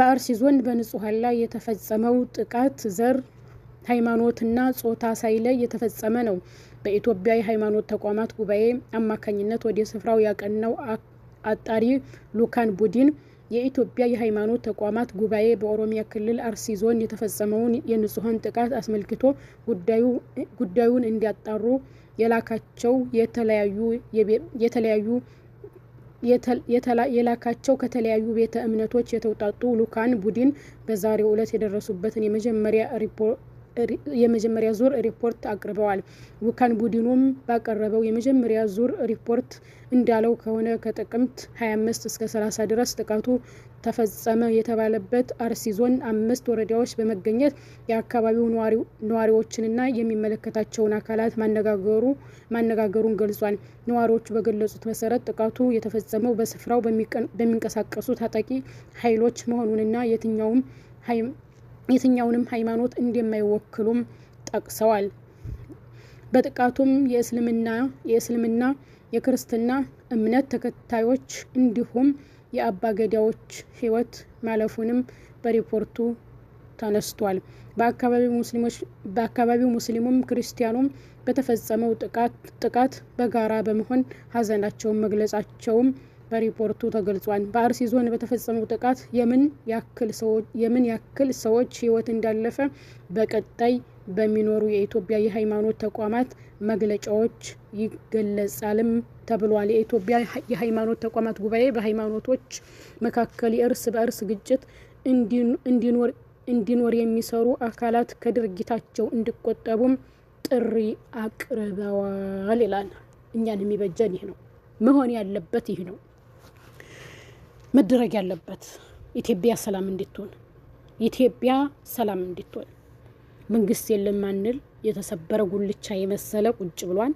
በአርሲ ዞን በንጹሐን ላይ የተፈጸመው ጥቃት ዘር፣ ሃይማኖትና ጾታ ሳይለይ የተፈጸመ ነው። በኢትዮጵያ የሃይማኖት ተቋማት ጉባኤ አማካኝነት ወደ ስፍራው ያቀናው አጣሪ ልዑካን ቡድን የኢትዮጵያ የሃይማኖት ተቋማት ጉባኤ በኦሮሚያ ክልል አርሲ ዞን የተፈጸመውን የንጹሐን ጥቃት አስመልክቶ ጉዳዩን እንዲያጣሩ የላካቸው የተለያዩ የላካቸው ከተለያዩ ቤተ እምነቶች የተውጣጡ ልዑካን ቡድን በዛሬው ዕለት የደረሱበትን የመጀመሪያ ዙር ሪፖርት አቅርበዋል። ልዑካን ቡድኑም ባቀረበው የመጀመሪያ ዙር ሪፖርት እንዳለው ከሆነ፣ ከጥቅምት 25 እስከ 30 ድረስ ጥቃቱ ተፈጸመ የተባለበት አርሲ ዞን አምስት ወረዳዎች በመገኘት የአካባቢው ነዋሪዎችንና የሚመለከታቸውን አካላት ማነጋገሩን ገልጿል። ነዋሪዎቹ በገለጹት መሰረት ጥቃቱ የተፈጸመው በስፍራው በሚንቀሳቀሱ ታጣቂ ኃይሎች መሆኑንና የትኛውንም ሃይማኖት እንደማይወክሉም ጠቅሰዋል። በጥቃቱም የእስልምና፣ የክርስትና እምነት ተከታዮች እንዲሁም የአባገዳዎች ሕይወት ማለፉንም በሪፖርቱ ተነስቷል። በአካባቢው ሙስሊሙም ክርስቲያኑም በተፈጸመው ጥቃት በጋራ በመሆን ሀዘናቸውን መግለጻቸውም በሪፖርቱ ተገልጿል። በአርሲ ዞን በተፈጸመው ጥቃት የምን ያክል ሰዎች ሕይወት እንዳለፈ በቀጣይ በሚኖሩ የኢትዮጵያ የሃይማኖት ተቋማት መግለጫዎች ይገለጻልም ተብሏል። የኢትዮጵያ የሃይማኖት ተቋማት ጉባኤ በሃይማኖቶች መካከል የእርስ በእርስ ግጭት እንዲኖር የሚሰሩ አካላት ከድርጊታቸው እንዲቆጠቡም ጥሪ አቅርበዋል ይላል። እኛን የሚበጀን ይህ ነው። መሆን ያለበት ይህ ነው። መደረግ ያለበት ኢትዮጵያ ሰላም እንድትሆን፣ ኢትዮጵያ ሰላም እንድትሆን፣ መንግስት የለም አንል፣ የተሰበረ ጉልቻ የመሰለ ቁጭ ብሏን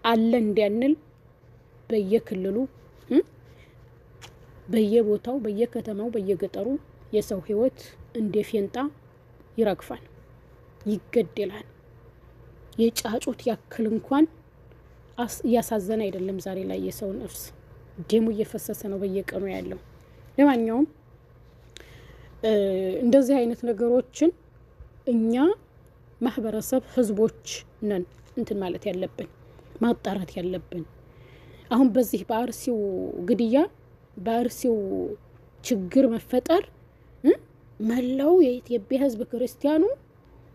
አለ እንዲያንል በየክልሉ፣ በየቦታው፣ በየከተማው፣ በየገጠሩ የሰው ህይወት እንደ ፌንጣ ይረግፋል፣ ይገደላል። የጫጩት ያክል እንኳን እያሳዘነ አይደለም። ዛሬ ላይ የሰው ነፍስ ደሙ እየፈሰሰ ነው በየቀኑ ያለው። ለማንኛውም እንደዚህ አይነት ነገሮችን እኛ ማህበረሰብ ህዝቦች ነን እንትን ማለት ያለብን፣ ማጣራት ያለብን። አሁን በዚህ በአርሲው ግድያ፣ በአርሲው ችግር መፈጠር መላው የኢትዮጵያ ህዝብ ክርስቲያኑ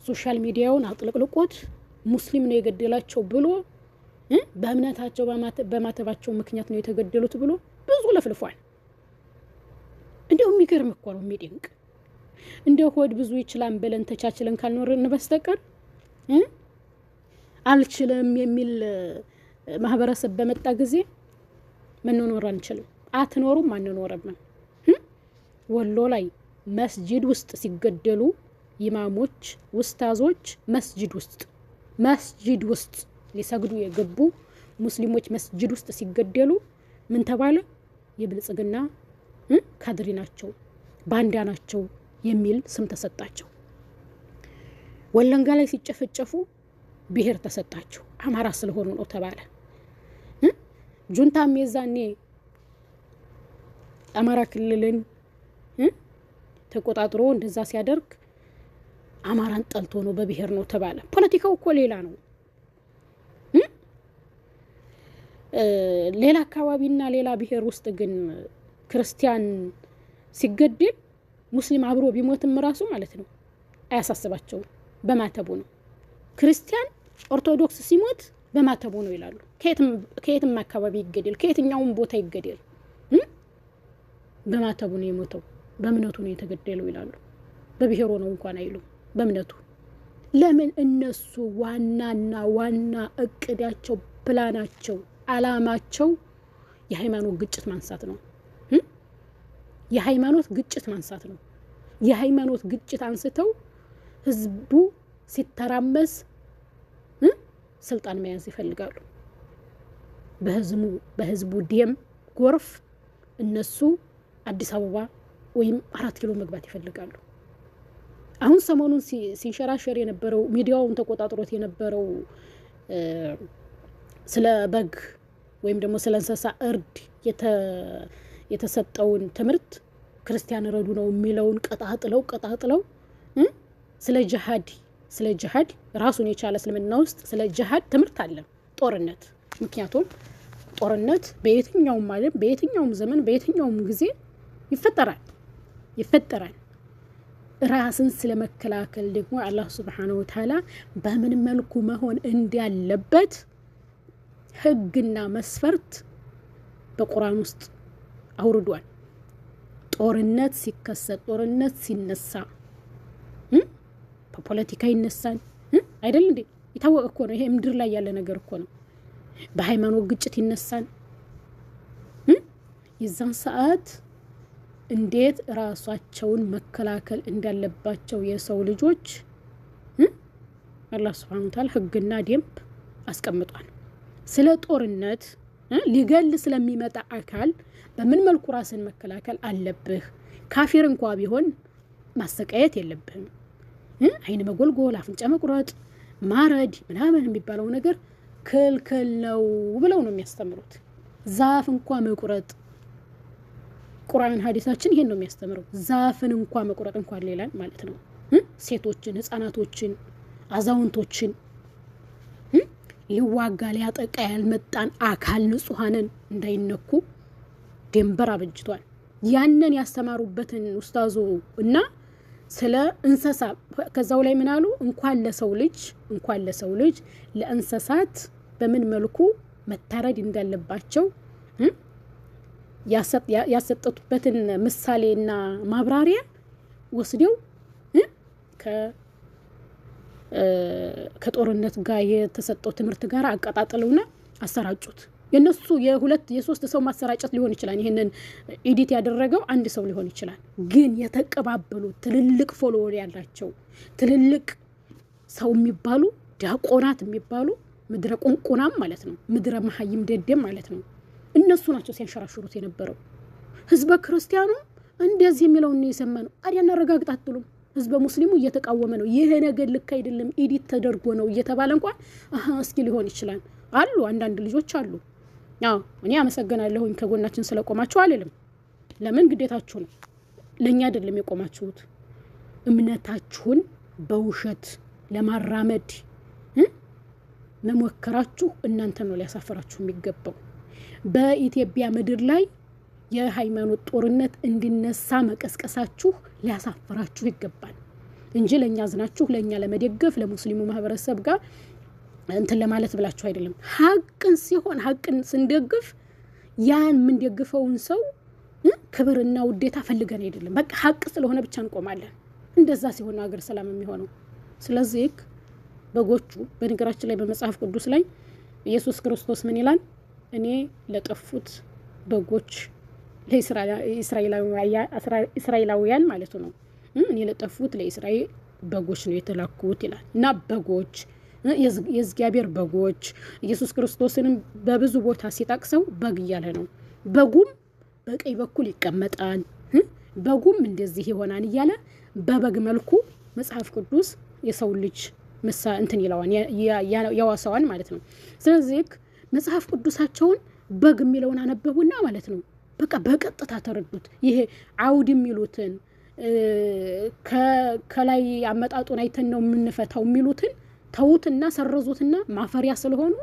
social media ውን አጥለቅልቆት ሙስሊም ነው የገደላቸው ብሎ፣ በእምነታቸው በማተባቸው ምክንያት ነው የተገደሉት ብሎ ብዙ ለፍልፏል። እንዲያው የሚገርም እኮ ነው፣ የሚደንቅ። እንደ ሆድ ብዙ ይችላል ብለን ተቻችለን ካልኖርን በስተቀር አልችልም የሚል ማህበረሰብ በመጣ ጊዜ መኖር አንችልም። አትኖሩም፣ አንኖርም። ወሎ ላይ መስጂድ ውስጥ ሲገደሉ ኢማሞች፣ ውስታዞች መስጂድ ውስጥ ሊሰግዱ የገቡ ሙስሊሞች መስጂድ ውስጥ ሲገደሉ ምን ተባለ? የብልጽግና ካድሬ ናቸው፣ ባንዳ ናቸው የሚል ስም ተሰጣቸው። ወለጋ ላይ ሲጨፈጨፉ ብሔር ተሰጣቸው፣ አማራ ስለሆኑ ነው ተባለ። ጁንታም የዛኔ አማራ ክልልን ተቆጣጥሮ እንደዛ ሲያደርግ አማራን ጠልቶ ነው፣ በብሔር ነው ተባለ። ፖለቲካው እኮ ሌላ ነው። ሌላ አካባቢና ሌላ ብሔር ውስጥ ግን ክርስቲያን ሲገደል ሙስሊም አብሮ ቢሞትም ራሱ ማለት ነው አያሳስባቸውም። በማተቡ ነው። ክርስቲያን ኦርቶዶክስ ሲሞት በማተቡ ነው ይላሉ። ከየትም አካባቢ ይገደል፣ ከየትኛውም ቦታ ይገደል፣ በማተቡ ነው የሞተው፣ በእምነቱ ነው የተገደለው ይላሉ። በብሔሩ ነው እንኳን አይሉም፣ በእምነቱ። ለምን? እነሱ ዋናና ዋና እቅዳቸው፣ ፕላናቸው፣ አላማቸው የሃይማኖት ግጭት ማንሳት ነው። የሃይማኖት ግጭት ማንሳት ነው። የሃይማኖት ግጭት አንስተው ህዝቡ ሲተራመስ ስልጣን መያዝ ይፈልጋሉ። በህዝቡ ደም ጎርፍ እነሱ አዲስ አበባ ወይም 4 ኪሎ መግባት ይፈልጋሉ። አሁን ሰሞኑን ሲንሸራሸር የነበረው፣ ሚዲያውን ተቆጣጥሮት የነበረው ስለ በግ ወይም ደግሞ ስለ እንስሳ እርድ የተሰጠውን ትምህርት ክርስቲያን ረዱ ነው የሚለውን ቀጣጥለው ቀጣጥለው ስለ ጅሃድ፣ ስለ ጅሃድ ራሱን የቻለ እስልምና ውስጥ ስለ ጅሃድ ትምህርት አለ። ጦርነት፣ ምክንያቱም ጦርነት በየትኛውም ዓለም፣ በየትኛውም ዘመን፣ በየትኛውም ጊዜ ይፈጠራል ይፈጠራል። ራስን ስለመከላከል ደግሞ አላህ ሱብሓነሁ ወተዓላ በምን መልኩ መሆን እንዳለበት ሕግና መስፈርት በቁርአን ውስጥ አውርዷል። ጦርነት ሲከሰት፣ ጦርነት ሲነሳ በፖለቲካ ይነሳል አይደል እንዴ? የታወቀ እኮ ነው። ይሄ ምድር ላይ ያለ ነገር እኮ ነው። በሃይማኖት ግጭት ይነሳል። የዛን ሰዓት እንዴት ራሳቸውን መከላከል እንዳለባቸው የሰው ልጆች አላህ ሱብሓነሁ ወተዓላ ሕግና ደንብ አስቀምጧል። ስለ ጦርነት ሊገል ስለሚመጣ አካል በምን መልኩ ራስን መከላከል አለብህ? ካፊር እንኳ ቢሆን ማሰቃየት የለብህም። አይን መጎልጎል፣ አፍንጫ መቁረጥ፣ ማረድ ምናምን የሚባለው ነገር ክልክል ነው ብለው ነው የሚያስተምሩት። ዛፍ እንኳ መቁረጥ፣ ቁርአን ሀዲሳችን ይሄን ነው የሚያስተምረው። ዛፍን እንኳ መቁረጥ እንኳን ሌላን ማለት ነው። ሴቶችን፣ ህጻናቶችን፣ አዛውንቶችን፣ ሊዋጋ ሊያጠቃ ያልመጣን አካል ንጹሐንን እንዳይነኩ ድንበር አበጅቷል። ያንን ያስተማሩበትን ኡስታዙ እና ስለ እንስሳ ከዛው ላይ ምን አሉ? እንኳን ለሰው ልጅ፣ እንኳን ለሰው ልጅ ለእንስሳት በምን መልኩ መታረድ እንዳለባቸው ያሰጠቱበትን ምሳሌና ማብራሪያ ወስደው ከጦርነት ጋር የተሰጠው ትምህርት ጋር አቀጣጥለውና አሰራጩት። የነሱ የሁለት የሶስት ሰው ማሰራጨት ሊሆን ይችላል። ይህንን edit ያደረገው አንድ ሰው ሊሆን ይችላል። ግን የተቀባበሉ ትልልቅ follower ያላቸው ትልልቅ ሰው የሚባሉ፣ ዲያቆናት የሚባሉ፣ ምድረ ቁንቁናም ማለት ነው፣ ምድረ መሀይም ደደም ማለት ነው። እነሱ ናቸው ሲያንሸራሽሩት የነበረው። ህዝበ ክርስቲያኑ እንደዚህ የሚለውን ነው የሰማነው። አዲያ እናረጋግጥ አትሉም? ህዝበ ሙስሊሙ እየተቃወመ ነው። ይህ ነገር ልክ አይደለም፣ edit ተደርጎ ነው እየተባለ እንኳን እስኪ ሊሆን ይችላል አሉ። አንዳንድ ልጆች አሉ። አዎ፣ እኔ አመሰግናለሁኝ ከጎናችን ስለቆማችሁ አልልም። ለምን? ግዴታችሁ ነው። ለእኛ አይደለም የቆማችሁት። እምነታችሁን በውሸት ለማራመድ መሞከራችሁ እናንተ ነው ሊያሳፍራችሁ የሚገባው። በኢትዮጵያ ምድር ላይ የሃይማኖት ጦርነት እንዲነሳ መቀስቀሳችሁ ሊያሳፍራችሁ ይገባል እንጂ ለእኛ አዝናችሁ፣ ለእኛ ለመደገፍ፣ ለሙስሊሙ ማህበረሰብ ጋር እንትን ለማለት ብላችሁ አይደለም። ሀቅን ሲሆን ሀቅን ስንደግፍ ያን የምንደግፈውን ሰው ክብርና ውዴታ ፈልገን አይደለም። በቃ ሀቅ ስለሆነ ብቻ እንቆማለን። እንደዛ ሲሆን ነው ሀገር ሰላም የሚሆነው። ስለዚህ በጎቹ፣ በነገራችን ላይ በመጽሐፍ ቅዱስ ላይ ኢየሱስ ክርስቶስ ምን ይላል? እኔ ለጠፉት በጎች፣ ለእስራኤላውያን ማለቱ ነው። እኔ ለጠፉት ለእስራኤል በጎች ነው የተላኩት ይላል። እና በጎች፣ የእግዚአብሔር በጎች፣ ኢየሱስ ክርስቶስንም በብዙ ቦታ ሲጠቅሰው በግ እያለ ነው። በጉም በቀኝ በኩል ይቀመጣል፣ በጉም እንደዚህ ይሆናል እያለ በበግ መልኩ መጽሐፍ ቅዱስ የሰው ልጅ ምሳ እንትን ይለዋል፣ ያዋሰዋል ማለት ነው። ስለዚህ መጽሐፍ ቅዱሳቸውን በግ የሚለውን አነበቡና ማለት ነው በቃ በቀጥታ ተረዱት። ይሄ አውድ የሚሉትን፣ ከላይ አመጣጡን አይተን ነው የምንፈታው የሚሉትን ተዉትና ሰረዙትና ማፈሪያ ስለሆኑ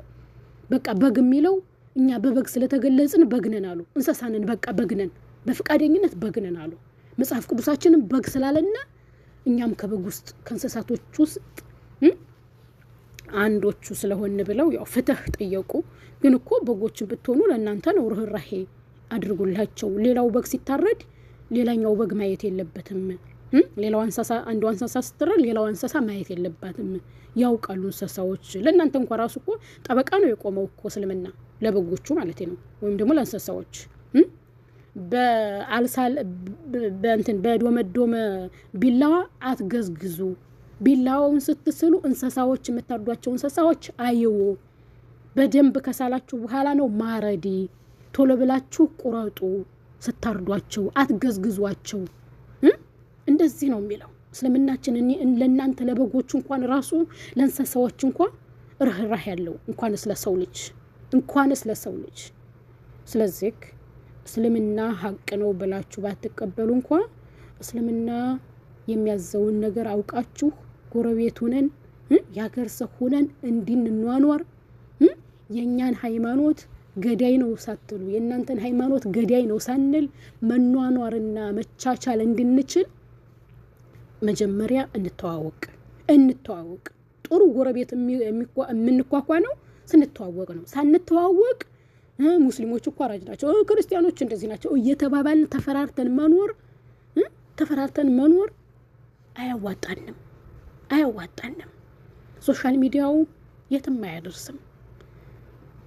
በቃ በግ የሚለው እኛ በበግ ስለተገለጽን በግነን አሉ። እንስሳንን በቃ በግነን፣ በፈቃደኝነት በግነን አሉ። መጽሐፍ ቅዱሳችንን በግ ስላለና እኛም ከበግ ውስጥ፣ ከእንስሳቶች ውስጥ አንዶቹ ስለሆን ብለው ያው ፍትህ ጠየቁ። ግን እኮ በጎችን ብትሆኑ ለእናንተ ነው ርኅራሄ አድርጉላቸው። ሌላው በግ ሲታረድ ሌላኛው በግ ማየት የለበትም። ሌላው እንስሳ፣ አንዱ እንስሳ ስትረድ ሌላው እንስሳ ማየት የለባትም። ያውቃሉ እንስሳዎች። ለእናንተ እንኳ ራሱ እኮ ጠበቃ ነው የቆመው እኮ እስልምና፣ ለበጎቹ ማለት ነው፣ ወይም ደግሞ ለእንስሳዎች። በአልሳል በእንትን በዶመዶመ ቢላዋ አትገዝግዙ። ቢላዋውን ስትስሉ እንስሳዎች፣ የምታርዷቸው እንስሳዎች አይው። በደንብ ከሳላችሁ በኋላ ነው ማረዲ። ቶሎ ብላችሁ ቁረጡ። ስታርዷቸው አትገዝግዟቸው። እንደዚህ ነው የሚለው እስልምናችን። ለእናንተ ለበጎቹ እንኳን ራሱ፣ ለእንስሳዎች እንኳን ርኅራህ ያለው፣ እንኳንስ ለሰው ልጅ፣ እንኳንስ ለሰው ልጅ። ስለዚህ እስልምና ሀቅ ነው ብላችሁ ባትቀበሉ እንኳ እስልምና የሚያዘውን ነገር አውቃችሁ ጎረቤት ሁነን የሀገር ሰው ሁነን እንድንኗኗር፣ የእኛን ሃይማኖት ገዳይ ነው ሳትሉ፣ የእናንተን ሃይማኖት ገዳይ ነው ሳንል መኗኗርና መቻቻል እንድንችል መጀመሪያ እንተዋወቅ እንተዋወቅ። ጥሩ ጎረቤት የምንኳኳ ነው ስንተዋወቅ ነው። ሳንተዋወቅ ሙስሊሞች እኮ አራጅ ናቸው፣ ክርስቲያኖች እንደዚህ ናቸው እየተባባልን ተፈራርተን መኖር አያዋጣንም፣ አያዋጣንም። Social media ው የትም አያደርስም።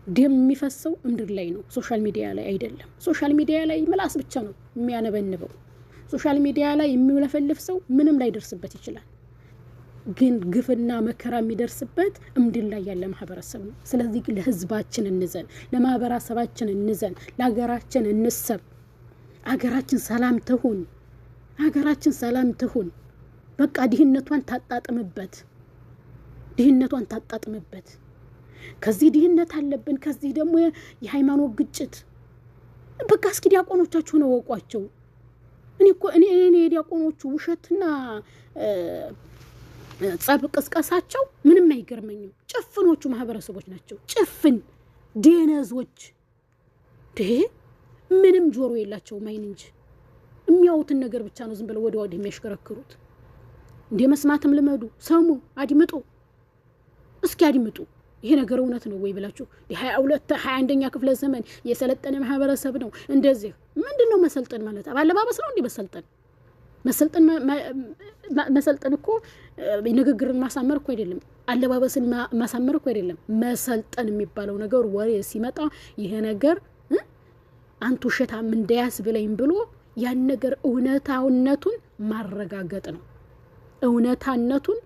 ደም የሚፈሰው ምድር ላይ ነው፣ social media ላይ አይደለም። Social media ላይ ምላስ ብቻ ነው የሚያነበንበው። Social media ላይ የሚለፈልፍ ሰው ምንም ላይደርስበት ይችላል። ግን ግፍና መከራ የሚደርስበት እምድር ላይ ያለ ማህበረሰብ ነው። ስለዚህ ለህዝባችን እንዘን፣ ለማህበረሰባችን እንዘን፣ ለሀገራችን እንሰብ። አገራችን ሰላም ትሁን። ሀገራችን ሰላም ትሁን። በቃ ድህነቷን ታጣጥምበት፣ ድህነቷን ታጣጥምበት። ከዚህ ድህነት አለብን፣ ከዚህ ደግሞ የሃይማኖት ግጭት። በቃ እስኪ ዲያቆኖቻችሁን እወቋቸው። እኔ እኮ እኔ የዲያቆኖቹ ውሸትና ጸብ ቅስቀሳቸው ምንም አይገርመኝም። ጭፍኖቹ ማህበረሰቦች ናቸው። ጭፍን ደነዞች፣ ምንም ጆሮ የላቸውም አይን እንጂ፣ የሚያዩትን ነገር ብቻ ነው ዝም ብለው ወደ ወዲህ የሚያሽከረክሩት። እንደ መስማትም ልመዱ፣ ሰሙ፣ አድምጡ፣ እስኪ አድምጡ። ይሄ ነገር እውነት ነው ወይ ብላችሁ። 22 21ኛ ክፍለ ዘመን የሰለጠነ ማህበረሰብ ነው። እንደዚህ ምንድን ነው መሰልጠን ማለት? ባለባበስ ነው እንዲህ መሰልጠን? መሰልጠን እኮ ንግግርን ማሳመር እኮ አይደለም። አለባበስን ማሳመር እኮ አይደለም። መሰልጠን የሚባለው ነገር ወሬ ሲመጣ ይሄ ነገር አንቱ ውሸታም እንዳያስብለኝ ብሎ ያን ነገር እውነታውነቱን ማረጋገጥ ነው። እውነታነቱን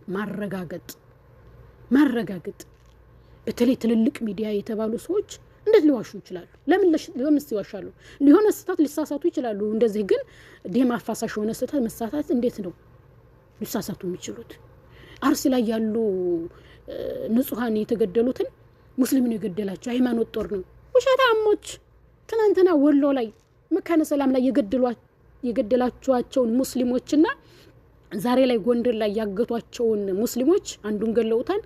ማረጋገጥ። በተለይ ትልልቅ ሚዲያ የተባሉ ሰዎች እንዴት ሊዋሹ ይችላሉ? ለምንስ ይዋሻሉ? የሆነ ስህተት ሊሳሳቱ ይችላሉ። እንደዚህ ግን ደም አፋሳሽ የሆነ ስህተት መሳሳት እንዴት ነው ሊሳሳቱ የሚችሉት? አርሲ ላይ ያሉ ንጹሐን የተገደሉትን ሙስሊም ነው የገደላቸው፣ ሃይማኖት ጦር ነው። ውሸታሞች! ትናንትና ወሎ ላይ መካነ ሰላም ላይ የገደላችኋቸውን ሙስሊሞችና ዛሬ ላይ ጎንደር ላይ ያገቷቸውን ሙስሊሞች፣ አንዱን ገለውታል።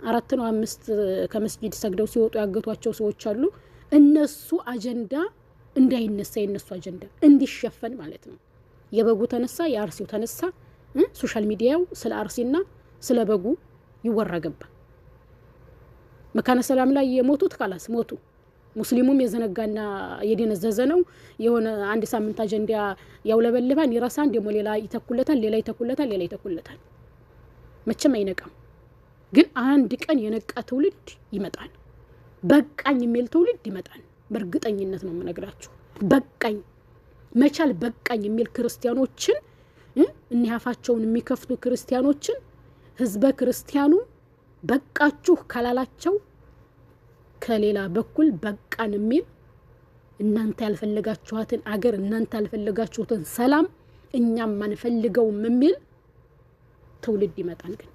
አራት ነው አምስት ከመስጂድ ሰግደው ሲወጡ ያገቷቸው ሰዎች አሉ። እነሱ አጀንዳ እንዳይነሳ፣ የእነሱ አጀንዳ እንዲሸፈን ማለት ነው። የበጉ ተነሳ፣ የአርሲው ተነሳ። Social media ው ስለ አርሲና ስለ በጉ ይወራ ገባ። መካነ ሰላም ላይ የሞቱት خلاص ሞቱ። ሙስሊሙም የዘነጋና የደነዘዘ ነው። የሆነ አንድ ሳምንት አጀንዳ ያውለበልባን ይረሳን፣ ደግሞ ሌላ ይተኩለታል፣ ሌላ ይተኩለታል፣ ሌላ ይተኩለታል። መቼም አይነቃም። ግን አንድ ቀን የነቃ ትውልድ ይመጣል። በቃኝ የሚል ትውልድ ይመጣል። በእርግጠኝነት ነው የምነግራችሁ። በቃኝ መቻል በቃኝ የሚል ክርስቲያኖችን፣ እኒህ አፋቸውን የሚከፍቱ ክርስቲያኖችን ህዝበ ክርስቲያኑ በቃችሁ ካላላቸው ከሌላ በኩል በቃን የሚል፣ እናንተ ያልፈለጋችኋትን አገር፣ እናንተ ያልፈለጋችሁትን ሰላም እኛም አንፈልገውም የሚል ትውልድ ይመጣል። ግን